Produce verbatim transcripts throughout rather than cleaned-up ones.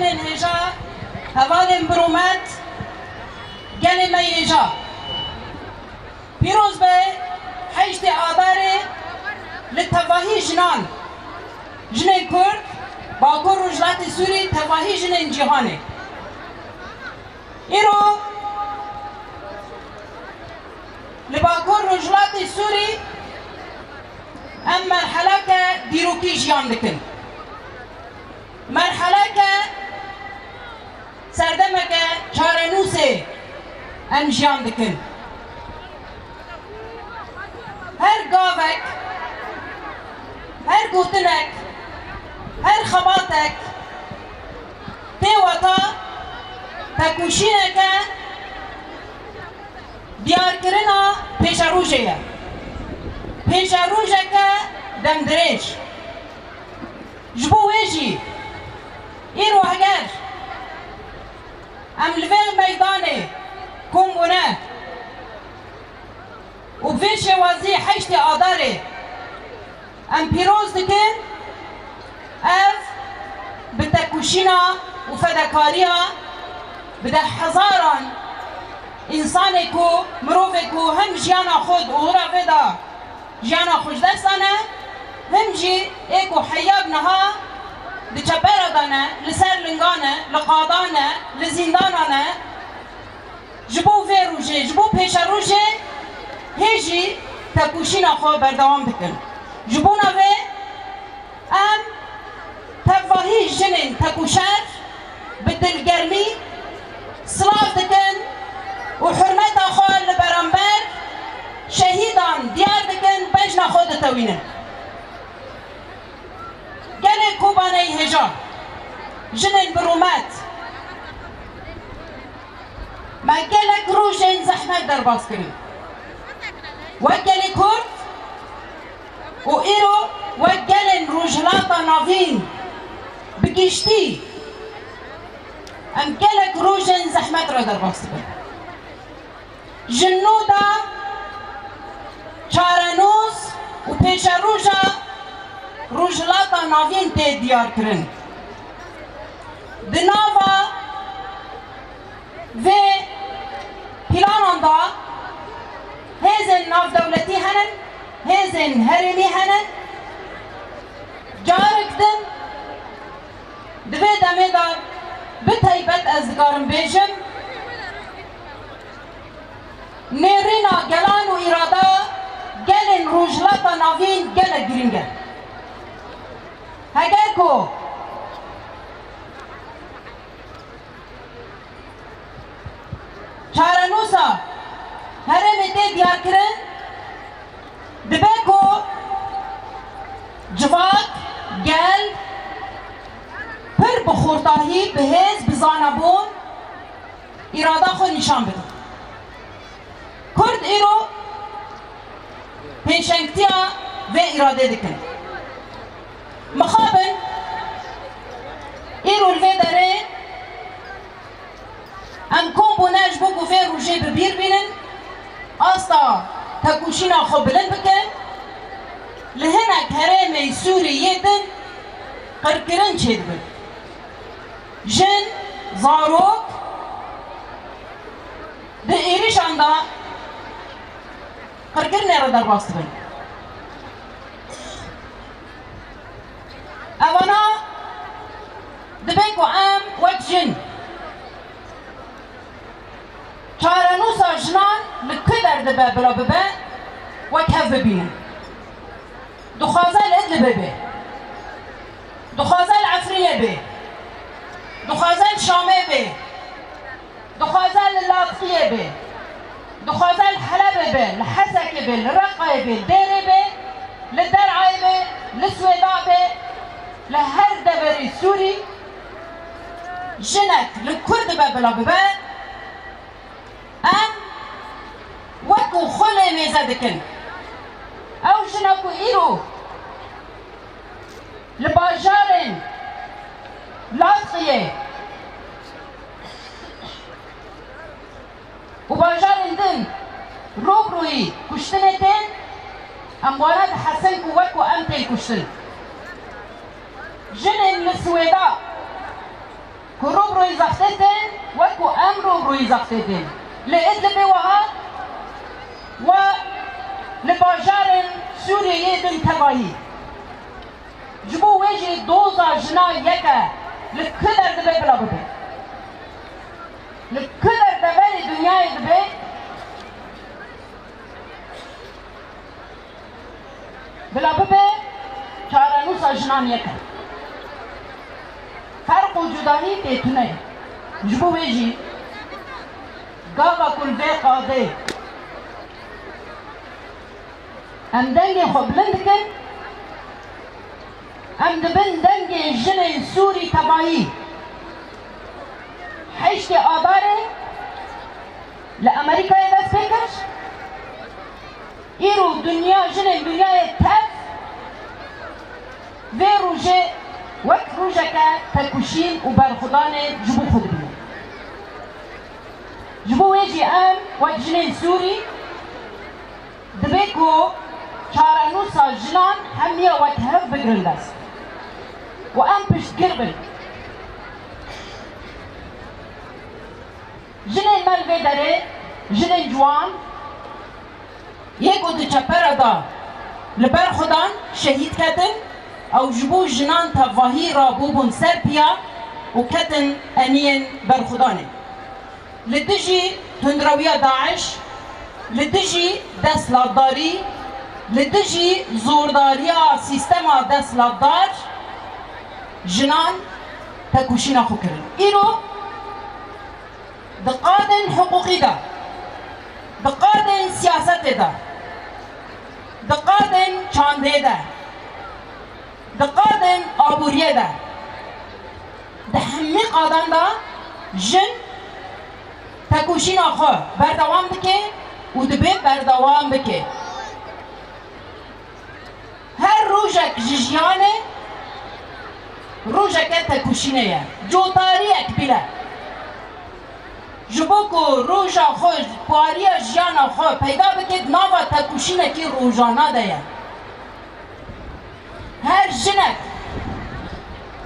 Hêja, hevalên birûmet, gelê me yê hêja. Pîroz be heştê Adarê li tevahî jinan, jinên Kurd, Bakur Rojhilatê Sûrî, tevahî jinên cîhanê. Îro li Bakur Rojhilatê Sûrî em merheleke dîrokî jiyan dikin. Merheleke serdemeke çarenûsê em jiyan dikin. Her gavek, her gotinek, her xebatek tê weta tekoşîneke diyarkirina pêşerojê ye. Pêşerojeke demdirêj. Ji bo wê jî îro heger em li vê meydanê kom bûne û vê şêwazî heştê Adarê em pîroz dikin, ev bi tekoşîna û fedakariya bi deh hezaran însanê ku, mirovê ku him jiyana xwe di oxira vê de jiyana xwe ji dest dane, him jî ê ku heya bi niha di çepera de ne, li ser lingan e, li qadan e, li zîndanan e, ji bo vê rojê, ji bo pêşerojê hê jî tekoşîna xwe berdewam dikin. Ji bona vê em tevahî jinên tekoşer bi dilgermî silav dikin û hurmeta xwe li beramber şehîdan diyar dikin, bejna xwe ditewînin. Gelê Kobanê yê hêja, jinên birûmet, me gelek rojên zehmet derbas kirin. Wek gelê Kurd û îro wek gelên Rojhilata Navîn bi giştî em gelek rojên zehmet re derbas dibin. Ji nû de çarenûs û pêşeroja Rojhilata Navîn tê diyarkirin. Di nava vê pîlanan de hêzên navdewletî hene, hêzên herêmî hene. Carek din di vê demê de bi taybet ez dikarim bêjim, nêrîna gelan û îrada gelên Rojhilata Navîn gelek girîng e. Heger ku çarenûsa herêmê tê diyarkirin, dibe ku civak, gel pir bi xortahî, bi hêz, bi zanabûn îrada xwe nîşan bidin. Kurd îro pêşengtiya vê îradê dikin. Mixabin îro li vê derê em kom bûne ji bo ku vê rojê bi bîr bînin, asta tekoşîna xwe bilind bikin, li hinek herêmê Sûrî yê din qirkirin çêdibin. Jin, zarok di êrişan de qirkirinê re derbas dibin. Evana dibe ku em wek jin çarenûsa jinan li ku der dibe bila bibe, wek hev bibînin. Dixwaze li Idlibê be. Dixwaze li Efrînê be. Dixwaze li Şamê be. Dixwaze li Lazqiyê be. Dixwaze li Helebê be, li Hesekê be, li Reqayê be, li Dêrê be, li Derayê be, li Swêda be, li her deverê Sûrî jinek li ku dibe bila bibe, em wek ku xwe lê mêze dikin. Ew jina ku îro li bajarên Lazqiyê û bajarên din rû bi rûyî kuştinê tên, em wana dihesin ku wek ku em tên kuştin. Jinên li Swêda Ku rûbirûyî zextê tên, wek ku em rûbirûyî zextê tên. Li Idlibê wiha we li bajarên Sûriyeyê din tevahî. Ji bo wê jî doza jina yek e, li ku der dibe bila bibe. Li ku der deverê dinyayê dibe, bila bibe, çarenûsa jinan yek e. Ferq û cudahî tê tune ye. Ji bo wê jî gava ku li vê qadê em dengê xwe bilind dikin, em dibin dengê jinên Sûrî tevayî. Heştê Adarê li Amerîkayê dest pê kir. Îro dinya, jinên dinyayê tev vê rojê wek rojeke têkoşîn û berxwedanê ji bo xwe dibînin. Ji bo wê jî em wek jinên Sûrî Divê ku çarenûsa jinan hemiya wek hev bigirin dest û em piştgir bin. Jinên me li vê derê, jinên ciwan, yê ku di çepera de li ber xwe dan, şehîd ketin, ew ji bo jinan tevahî re bûbûn serpiya û ketin eniyên berxwedanê. Li dijî tundrewiya DAIŞ, li dijî desthilatdarî, li dijî zordariya sîstema desthilatdar jinan tekoşîna xwe kirin. Îro di qadên hiqûqî de, di qadên siyasetê de, di qadên çandê de, di qadên aboriyê de, di hemî qadan de jin tekoşîna xwe berdewam dike û dibe berdewam bike. Her rojek ji jiyanê rojeke tekoşînê ye. Cotariyek bile. Ji bo ku roja xwe, pariya jiyana xwe peyda bike, di nava tekoşînekî rojana de ye. Her jinek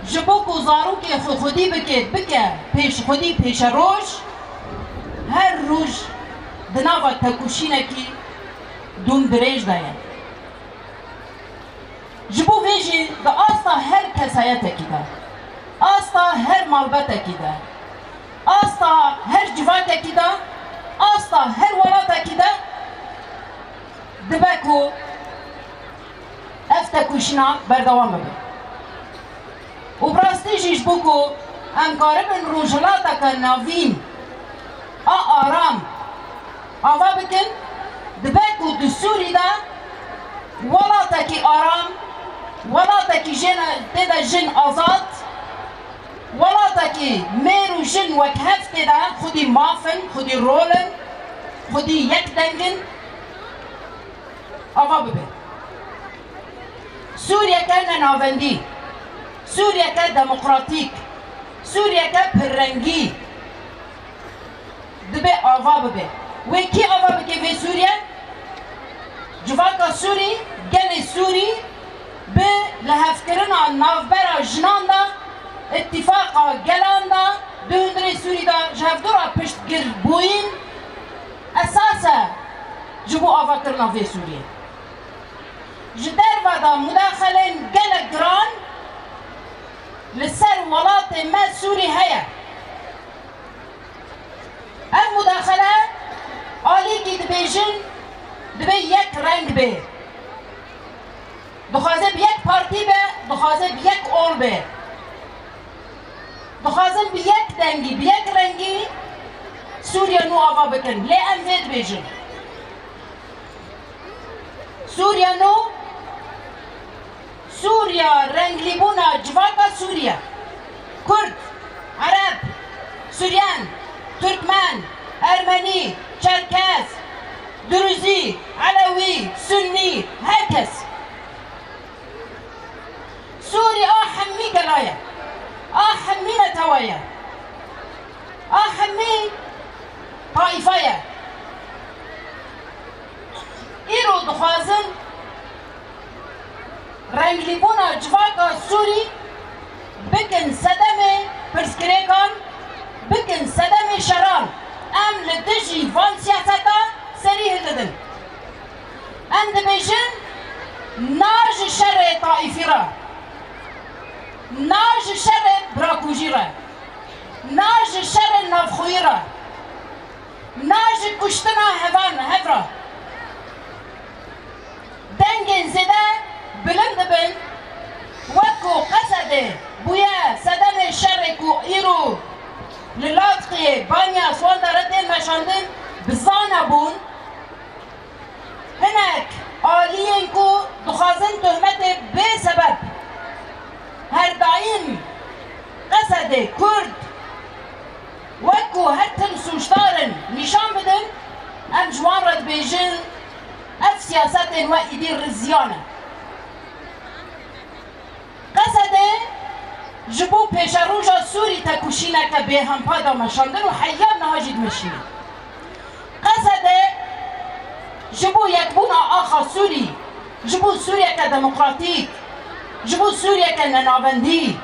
ji bo ku zarokê xwe xwedî bike, bike pêşxwedî pêşeroj, her roj di nava tekoşînekî dûmdirêj de ye. Ji bo vê jî di asta her kesayetekî de, asta her malbetekî de, asta her civakekî de, asta her welatekî de dibe ku ev tekoşîna berdewam bibe. Û bi rastî jî ji bo ku em karibin rojhilateke navîn a aram ava bikin, dibe ku di Sûrî de welatekî aram, welatekî jê ne, tê de jin azad, welatekî mêr û jin wek hev tê de xwedî maf in, xwedî rol in, xwedî yek deng in, ava bibe. Sûriyeke nenavendî, Sûriyeke demokratîk, Sûriyeke pirrengî dibe ava bibe. Wê kî ava bike vê Sûriye? Civaka Sûrî, gelê Sûrî bi lihevkirina navbera jinan de, îtîfaqa gelan de, di hundirê Sûrî de ji hevdu re piştgir bûyîn esas e ji bo avakirina vê Sûriyê. Ji derve de mudaxeleyên gelek giran li ser welatê me Sûrî heye. Ev mudaxele alîkî dibêjin, divê yek reng bê. Dixwaze bi yek partî be, dixwaze bi yek ol be. Dixwazin bi yek dengî, bi yek rengî Sûriya nû ava bikin. Lê em vê dibêjin. Sûriya nû, Sûriya renglîbûna civaka Sûriye. Kurd, Ereb, Suryen, Turkmen, Ermenî, Çerkez, Duruzî, Elewî, Sunnî, her kes. Sûrî a hemî gela ye. A hemî netewe ye. A hemî taîfa ye. Îro dixwazin renglîbûna civaka Sûrî bikin sedemê pirsgirêkan bikin sedemê şeran. Em li dijî van siyaseta serî hildidin. Em dibêjin, na ji şerê taîfî re, na ji şerê birakujî re, na ji şerê navxweyî re, na ji kuştina hevan hev re. Dengên zêde bilind dibin, wek ku Qesedê bûye sedemê şerê ku îro li Latqiyê, Banyas, wan dere tên meşandin, bi zana bûn. Hinek aliyên ku dixwazin tohmetê bê sebeb her daîm Qesedê Kurd wek ku her tim sûcdar in nîşan bidin, em ji wan re dibêjin, ev siyasetên we îdî riziyan e. Qesedê ji bo pêşeroja Sûrî tekoşîneke bêhempa da meşandin û heya niha jî dimeşîne. Qesedê ji bo yekbûna axa Sûrî, ji bo Sûriyeke demokratîk, ji bo Sûriyeke nenavendî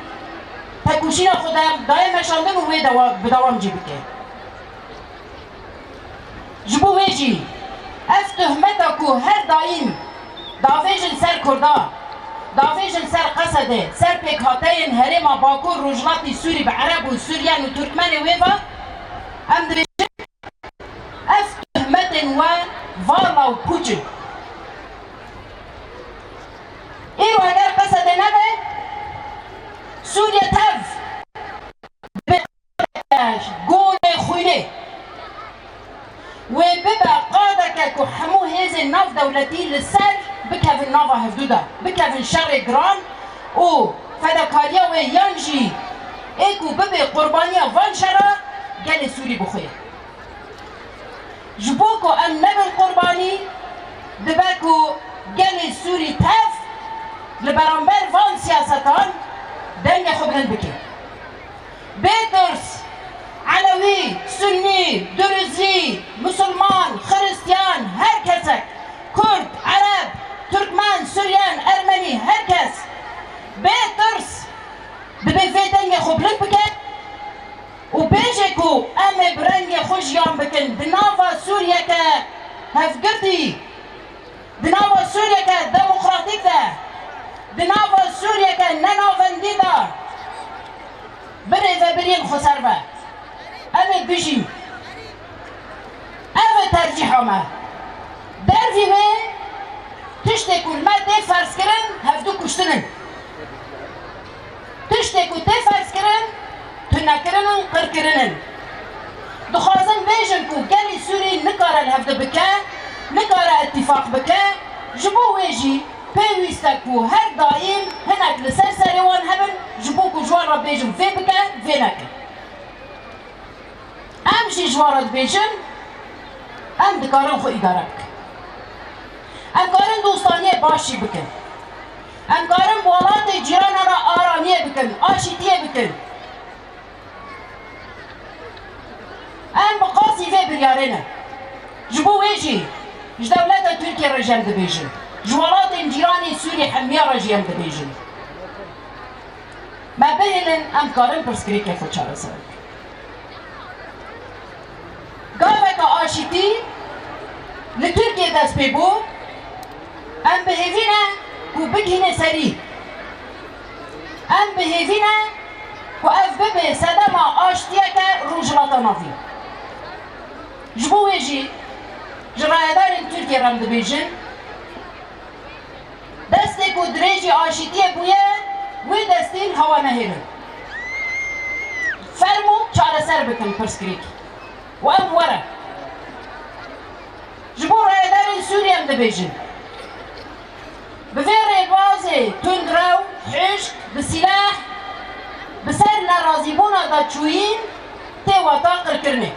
tekoşîna xwe de daye meşandin û wê dewa-, bi dewam jî bike. Ji bo wê jî ev tohmeta ku her daîm davêjin ser Kurda, davêjin ser Qesedê, ser pêkhateyên herêma Bakur Rojhilatî Sûrî bi Ereb û Suryen û Turkmenê wê ve, em dibêjin ev tohmetên we vala û pûç in. Îro eger Qesedê nebe, Sûriye tev bi golê xwînê wê bibe qadeke ku hemû hêzên navdewletî li ser bikevin nava hevdû de, bikevin şerê giran û fedakariya wê yan jî ê ku bibe qurbaniya van şera gelê Sûrî bi xwe ye. Ji bo ku em nebin qurbanî, dibe ku gelê Sûrî tev li beramber van siyasetan dengê xwe bilind bike. Bê tirs, Elewî, Sunnî, Duruzî, Musulman, Xiristiyan, her kesek, Kurd, Ereb, Turkmen, Suryen, Ermenî, her kes bê tirs dibe vê dengê xwe bilind bike û bêje ku em ê bi rengê xwe jiyan bikin di nava Sûriyeke hevgirtî, di nava Sûriyeke demokratîk de, di nava Sûriyeke nenavendî de bi rêvebiriyên xweser ve. Em ê bijîn. Ev e tercîha me. Dervî wê tiştê ku li me tê ferzkirin hevdû kuştin in. Tiştê ku tê ferzkirin, tunekirin in, qirkirin in. Dixwazin bêjin ku gelê Sûrî nikare li hevdû bike, nikare îtîfaq bike, ji bo wê jî pêwîst e ku her daîm hinek li ser serê wan hebin, ji bo ku ji wan re bêjin vê bike, vê neke. Em jî ji wan re dibêjin, em dikarin xwe îdare bikin. Em karin dostaniyê baş jî bikin. Em karin bi welatê cîranan re aramiyê bikin, aşîtiyê bikin. Em bi qasî vê biryarê ne. Ji bo wê jî ji dewleta Tirkiye re jî em dibêjin. Ji welatên cîranê Sûrî hemiya re jî em dibêjin. Me bihêlin, em karin pirsgirêkê xwe çareser bikin. Gaveke aşîtî li Tirkiye dest pê bû, em bi hêvî ne ku bigihîne serî. Em bi hêvî ne ku ev bibe sedema aştiyeke Rojhilata Navîn. Ji bo wê jî ji rayedarên Tirkiye re em dibêjin, destê ku dirêjî aşîtiyê bûye, wê destê li hewa nehêlin. Fermû çareser bikin pirsgirêk û em were. Ji bo rayedarên Sûriyê em dibêjin, bi vê rêbazê tundrew, hişk, bi sîleh, bi ser nerazîbûna de çûyîn tê weta qirkirinê.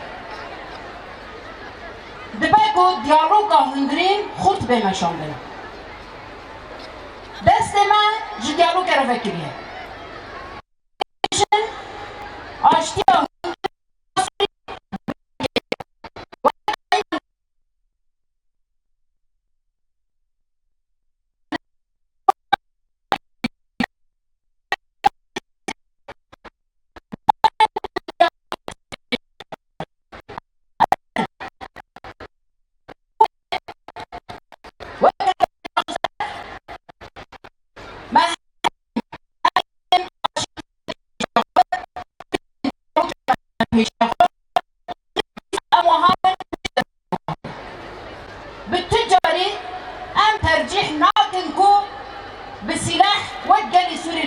Dibe ku diyaloga hundirîn xurt bê meşandin. Destê me ji diyalogê re vekiriye. Aştiya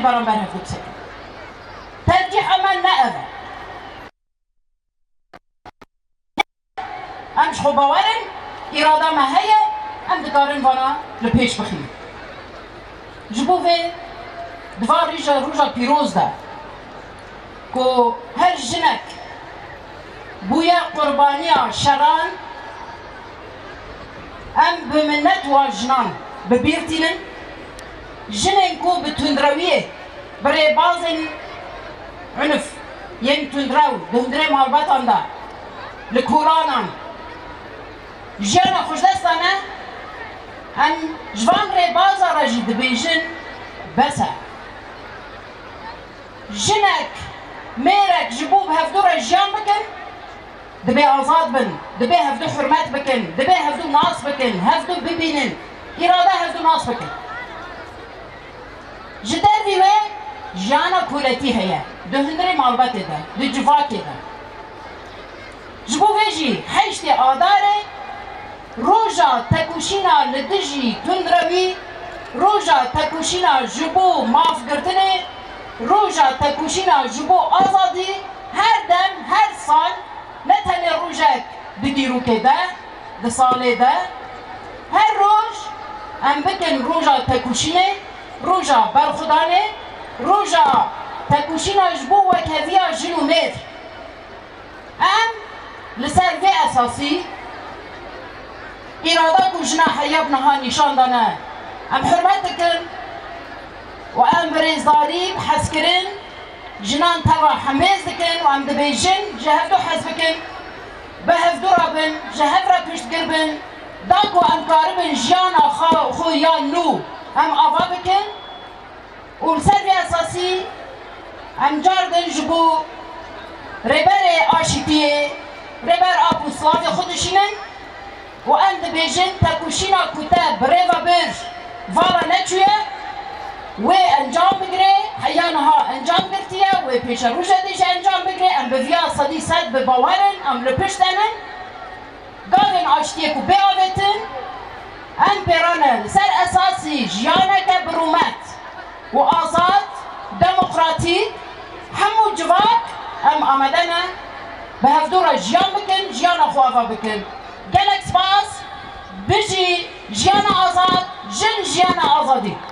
karin ber hevdu bisekin. Tercîha me ne ev e. Em ji xwe bawer in, îrada me heye, em dikarin vana li pêş bixînin. Ji bo vê di van rîja roja pîroz de ku her jinek bûye qurbaniya şeran, em bi minnet wan jinan bi bîr tînin. Jinên ku bi tundrewiyê, bi rêbazên unif yên tundrew di hundirê malbatan de, li kolanan jiyana xwe ji dest dane, em ji van rêbaza re jî dibêjin, bes e. Jinek, mêrek ji bo bi hevdu re jiyan bikin, dibê azad bin, dibê hevdu hurmet bikin, dibê hevdu nas bikin, hevdu bibînin, îrada hevdu nas bikin. Ji dervî wê jiyana koletî heye, di hundirê malbatê de, di civakê de. Ji bo vê jî heştê Adarê roja tekoşîna li dijî tundrewî, roja tekoşîna ji bo mafgirtinê, roja tekoşîna ji bo azadî her dem, her sal ne tenê rojek di dîrokê de, di salê de, her roj em bikin roja tekoşînê, roja berxwedanê, roja tekoşîna ji bo wekheviya jin û mêr. Em li ser vê esasî, îrada ku jina heyab niha nîşan dane, em hurmet dikin û em bi rêzdarî, bi hezkirin jinan teva hemêz dikin û em dibêjin, ji hevdu hez bikin, bi hevdu re bin, ji hev re piştgir bin, da ku em karibin jiyana xwe, xwe ya nû em ava bikin. Û li ser vê esasî em cardin ji bo Rêberê Aşîtiyê, Rêber Apo slavê xwe dişînin û em dibêjin tekoşîna ku te bi rê ve bir, va re neçûye, wê encam bigire, heya niha encam girtiye, wê pêşerojê dê jî encam bigire, em bi viya sedî sed bi bawer in, em li pişt de ne. Gavên aştiyê ku bê avêtin, em pêran e li ser esasî jiyaneke bi rûmet û azad, demokratîk, hemû civak em amade ne bi hevdu re jiyan bikin, jiyana xwe ava bikin. Gelek spas, bijî jiyana azad, jin jiyana azadî.